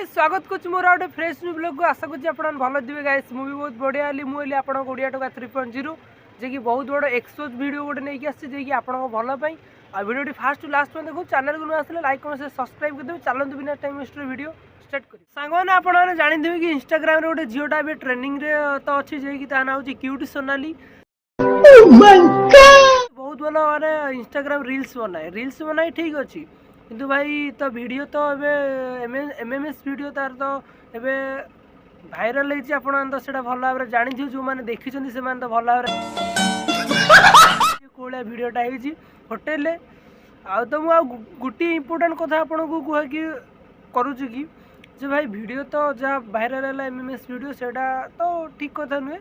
ସ୍ୱାଗତ କରୁଛି ମୋର ଆଉ ଗୋଟେ ଫ୍ରେଶ୍ ନ୍ୟୁ ବ୍ଲଗ୍କୁ। ଆଶା କରୁଛି ଆପଣ ଭଲ ଥିବେ। ଗାଇସ୍, ମୁଁ ବି ବହୁତ ବଢ଼ିଆ ହେଲି। ମୁଁ ହେଲି ଆପଣଙ୍କ ଓଡ଼ିଆ ଟୋକା 3.0, ଯିଏକି ବହୁତ ବଡ଼ ଏକ୍ସପୋଜ୍ ଭିଡ଼ିଓ ଗୋଟେ ନେଇକି ଆସିଛି, ଯିଏକି ଆପଣଙ୍କ ଭଲ ପାଇଁ। ଆଉ ଭିଡ଼ିଓଟି ଫାଷ୍ଟ ଟୁ ଲାଷ୍ଟ ପର୍ଯ୍ୟନ୍ତ ଦେଖନ୍ତୁ। ଚ୍ୟାନେଲକୁ ନୂଆ ଆସିଲେ ଲାଇକ୍, କମେଣ୍ଟ, ସବସ୍କ୍ରାଇବ୍ କରିଦେବେ। ଚାଲନ୍ତୁ, ବିନା ଟାଇମ୍ ୱେଷ୍ଟର ଭିଡ଼ିଓ ଷ୍ଟାର୍ଟ କରିବି। ସାଙ୍ଗମାନେ, ଆପଣମାନେ ଜାଣିଥିବେ କି ଇନଷ୍ଟାଗ୍ରାମରେ ଗୋଟେ ଝିଅଟା ଏବେ ଟ୍ରେଣ୍ଡିଂରେ ତ ଅଛି, ଯିଏକି ତା ନାଁ ହେଉଛି କ୍ୟୁଟି ସୋନାଲି। ବହୁତ ଭଲ ମାନେ ଇନଷ୍ଟାଗ୍ରାମ ରିଲ୍ସ ବନାଏ। ରିଲ୍ସ ବନାଏ ଠିକ୍ ଅଛି, କିନ୍ତୁ ଭାଇ ତ ଭିଡ଼ିଓ ତ ଏବେ ଏମ୍ ଏମ୍ ଏସ୍ ଭିଡ଼ିଓ ତାର ତ ଏବେ ଭାଇରାଲ୍ ହେଇଛି। ଆପଣମାନେ ତ ସେଇଟା ଭଲ ଭାବରେ ଜାଣିଥିବେ। ଯେଉଁମାନେ ଦେଖିଛନ୍ତି, ସେମାନେ ତ ଭଲ ଭାବରେ କେଉଁ ଭଳିଆ ଭିଡ଼ିଓଟା ହେଇଛି ହୋଟେଲରେ। ଆଉ ତ ମୁଁ ଆଉ ଗୋଟିଏ ଇମ୍ପୋର୍ଟାଣ୍ଟ କଥା ଆପଣଙ୍କୁ କୁହକି କରୁଛି କି ଯେ ଭାଇ, ଭିଡ଼ିଓ ତ ଯାହା ଭାଇରାଲ୍ ହେଲା ଏମ୍ ଏମ୍ ଏସ୍ ଭିଡ଼ିଓ, ସେଇଟା ତ ଠିକ୍ କଥା ନୁହେଁ।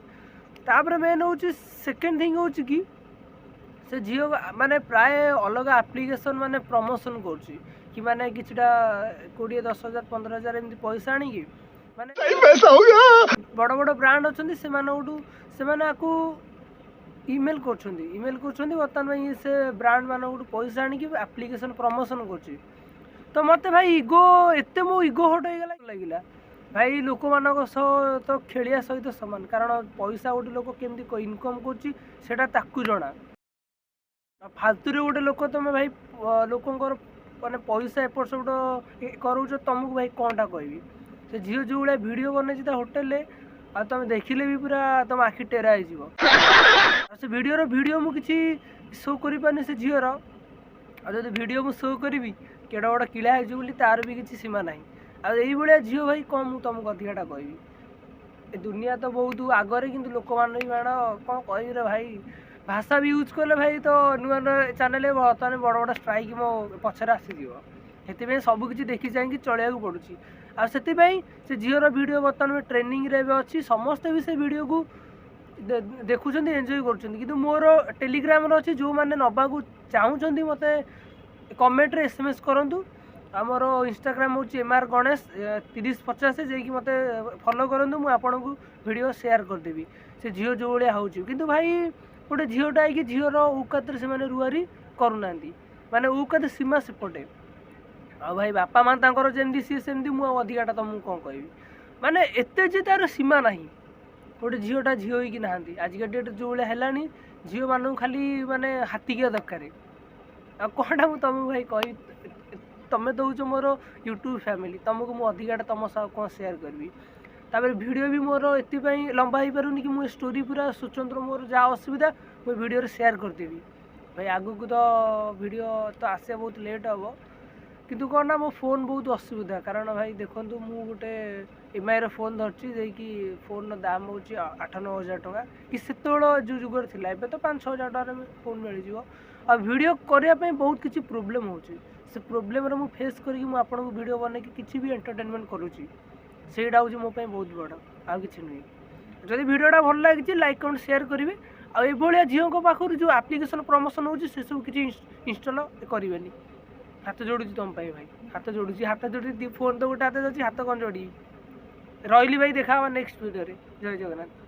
ତାପରେ ମେନ୍ ହେଉଛି, ସେକେଣ୍ଡ ଥିଙ୍ଗ ହେଉଛି କି ସେ ଝିଅ ମାନେ ପ୍ରାୟ ଅଲଗା ଆପ୍ଲିକେସନ୍ ମାନେ ପ୍ରମୋସନ୍ କରୁଛି କି ମାନେ କିଛିଟା 20, 10,000, 15,000 ଏମିତି ପଇସା ଆଣିକି ମାନେ ବଡ଼ ବଡ଼ ବ୍ରାଣ୍ଡ ଅଛନ୍ତି, ସେମାନଙ୍କଠୁ ସେମାନେ ଆକୁ ଇମେଲ୍ କରୁଛନ୍ତି, ଇମେଲ୍ କରୁଛନ୍ତି। ବର୍ତ୍ତମାନ ପାଇଁ ସେ ବ୍ରାଣ୍ଡ ମାନଙ୍କଠୁ ପଇସା ଆଣିକି ଆପ୍ଲିକେସନ୍ ପ୍ରମୋସନ୍ କରୁଛି। ତ ମୋତେ ଭାଇ ଇଗୋ ଏତେ ମୋ ଇଗୋ ହଟ୍ ହେଇଗଲା, ଲାଗିଲା ଭାଇ, ଲୋକମାନଙ୍କ ସହ ତ ଖେଳିବା ସହିତ ସମାନ। କାରଣ ପଇସା ଗୋଟେ ଲୋକ କେମିତି ଇନକମ୍ କରୁଛି, ସେଇଟା ତାକୁ ଜଣା। ଆଉ ଫାଲତୁରେ ଗୋଟେ ଲୋକ ତମେ ଭାଇ ଲୋକଙ୍କର ମାନେ ପଇସା ଏପଟ ସେପଟ କରୁଛ, ତମକୁ ଭାଇ କ'ଣଟା କହିବି? ସେ ଝିଅ ଯେଉଁ ଭଳିଆ ଭିଡ଼ିଓ ବନେଇଛି ତା ହୋଟେଲରେ, ଆଉ ତମେ ଦେଖିଲେ ବି ପୁରା ତମ ଆଖି ଟେରା ହେଇଯିବ। ଆଉ ସେ ଭିଡ଼ିଓର ଭିଡ଼ିଓ ମୁଁ କିଛି ଶୋ କରିପାରୁନି ସେ ଝିଅର। ଆଉ ଯଦି ଭିଡ଼ିଓ ମୁଁ ଶୋ କରିବି, କେଡ଼େ ବଡ଼ କିଳା ହେଇଯିବ ବୋଲି ତାର ବି କିଛି ସୀମା ନାହିଁ। ଆଉ ଏଇଭଳିଆ ଝିଅ ଭାଇ, କ'ଣ ମୁଁ ତମକୁ ଅଧିକାଟା କହିବି? ଏ ଦୁନିଆ ତ ବହୁତ ଆଗରେ, କିନ୍ତୁ ଲୋକମାନେ ବି ମାଡ଼ କ'ଣ କହିବି ରେ ଭାଇ? ଭାଷା ବି ୟୁଜ୍ କଲେ ଭାଇ ତ ନୂଆ ନୂଆ ଚ୍ୟାନେଲ୍ ବର୍ତ୍ତମାନ ବଡ଼ ବଡ଼ ଷ୍ଟ୍ରାଇକ୍ ମୋ ପଛରେ ଆସିଯିବ। ସେଥିପାଇଁ ସବୁ କିଛି ଦେଖି ଚାହିଁକି ଚଳିବାକୁ ପଡ଼ୁଛି। ଆଉ ସେଥିପାଇଁ ସେ ଝିଅର ଭିଡ଼ିଓ ବର୍ତ୍ତମାନ ଟ୍ରେଣ୍ଡିଂରେ ଏବେ ଅଛି। ସମସ୍ତେ ବି ସେ ଭିଡ଼ିଓକୁ ଦେଖୁଛନ୍ତି, ଏନ୍ଜୟ କରୁଛନ୍ତି। କିନ୍ତୁ ମୋର ଟେଲିଗ୍ରାମରେ ଅଛି। ଯେଉଁମାନେ ନେବାକୁ ଚାହୁଁଛନ୍ତି, ମୋତେ କମେଣ୍ଟରେ ଏସ୍ ଏମ୍ ଏସ୍ କରନ୍ତୁ। ଆମର ଇନଷ୍ଟାଗ୍ରାମ ହେଉଛି ଏମ୍ ଆର୍ ଗଣେଶ 3050। ଯାଇକି ମୋତେ ଫଲୋ କରନ୍ତୁ, ମୁଁ ଆପଣଙ୍କୁ ଭିଡ଼ିଓ ସେୟାର କରିଦେବି ସେ ଝିଅ ଯେଉଁ ଭଳିଆ ହେଉଛି। କିନ୍ତୁ ଭାଇ, ଗୋଟେ ଝିଅଟା ହେଇକି ଝିଅର ଔକାତରେ ସେମାନେ ରୁଆରି କରୁନାହାନ୍ତି, ମାନେ ଔକାତ ସୀମା ସେପଟେ। ଆଉ ଭାଇ, ବାପା ମା ତାଙ୍କର ଯେମିତି ସିଏ ସେମିତି। ମୁଁ ଆଉ ଅଧିକାଟା ତମକୁ କ'ଣ କହିବି? ମାନେ ଏତେ ଯେ ତାର ସୀମା ନାହିଁ। ଗୋଟେ ଝିଅଟା ଝିଅ ହେଇକି ନାହାନ୍ତି। ଆଜିକା ଡେଟ୍ ଯେଉଁ ଭଳିଆ ହେଲାଣି, ଝିଅମାନଙ୍କୁ ଖାଲି ମାନେ ହାତିକିଆ ଦରକାର। ଆଉ କ'ଣଟା ମୁଁ ତମକୁ ଭାଇ କହିବି? ତମେ ତ ହେଉଛ ମୋର ୟୁଟ୍ୟୁବ୍ ଫ୍ୟାମିଲି, ତମକୁ ମୁଁ ଅଧିକାଟା ତମ ସହ କ'ଣ ସେୟାର କରିବି? ତାପରେ ଭିଡ଼ିଓ ବି ମୋର ଏଥିପାଇଁ ଲମ୍ବା ହେଇପାରୁନି କି ମୁଁ ଏ ଷ୍ଟୋରି ପୁରା ସ୍ୱତନ୍ତ୍ର, ମୋର ଯାହା ଅସୁବିଧା ମୁଁ ଭିଡ଼ିଓରେ ସେୟାର କରିଦେବି। ଭାଇ, ଆଗକୁ ତ ଭିଡ଼ିଓ ତ ଆସିବା ବହୁତ ଲେଟ୍ ହେବ, କିନ୍ତୁ କ'ଣ ନା ମୋ ଫୋନ୍ ବହୁତ ଅସୁବିଧା। କାରଣ ଭାଇ ଦେଖନ୍ତୁ, ମୁଁ ଗୋଟେ ଏମ୍ଆଇର ଫୋନ୍ ଧରିଛି, ଯାଇକି ଫୋନ୍ର ଦାମ ହେଉଛି 8-9 ହଜାର ଟଙ୍କା କି ସେତେବେଳେ ଯେଉଁ ଯୁଗରେ ଥିଲା। ଏବେ ତ 5-6 ହଜାର ଟଙ୍କାରେ ଫୋନ୍ ମିଳିଯିବ। ଆଉ ଭିଡ଼ିଓ କରିବା ପାଇଁ ବହୁତ କିଛି ପ୍ରୋବ୍ଲେମ୍ ହେଉଛି। ସେ ପ୍ରୋବ୍ଲେମ୍ରେ ମୁଁ ଫେସ୍ କରିକି ମୁଁ ଆପଣଙ୍କୁ ଭିଡ଼ିଓ ବନେଇକି କିଛି ବି ଏଣ୍ଟରଟେନମେଣ୍ଟ କରୁଛି। ସେଇଟା ହେଉଛି ମୋ ପାଇଁ ବହୁତ ବଡ଼, ଆଉ କିଛି ନୁହେଁ। ଯଦି ଭିଡ଼ିଓଟା ଭଲ ଲାଗିଛି, ଲାଇକ୍, କମେଣ୍ଟ, ସେୟାର କରିବେ। ଆଉ ଏଭଳିଆ ଝିଅଙ୍କ ପାଖରୁ ଯେଉଁ ଆପ୍ଲିକେସନ୍ ପ୍ରମୋସନ୍ ହେଉଛି, ସେସବୁ କିଛି ଇନଷ୍ଟଲ୍ କରିବେନି। ହାତ ଯୋଡ଼ୁଛି ତୁମ ପାଇଁ ଭାଇ, ହାତ ଯୋଡ଼ୁଛି, ହାତ ଯୋଡ଼ୁଛି। ଫୋନ୍ ତ ଗୋଟେ ହାତ ଯାଉଛି, ହାତ କ'ଣ ଯୋଡ଼ିବି? ରହିଲି ଭାଇ, ଦେଖା ହେବା ନେକ୍ସଟ ଭିଡ଼ିଓରେ। ଜୟ ଜଗନ୍ନାଥ।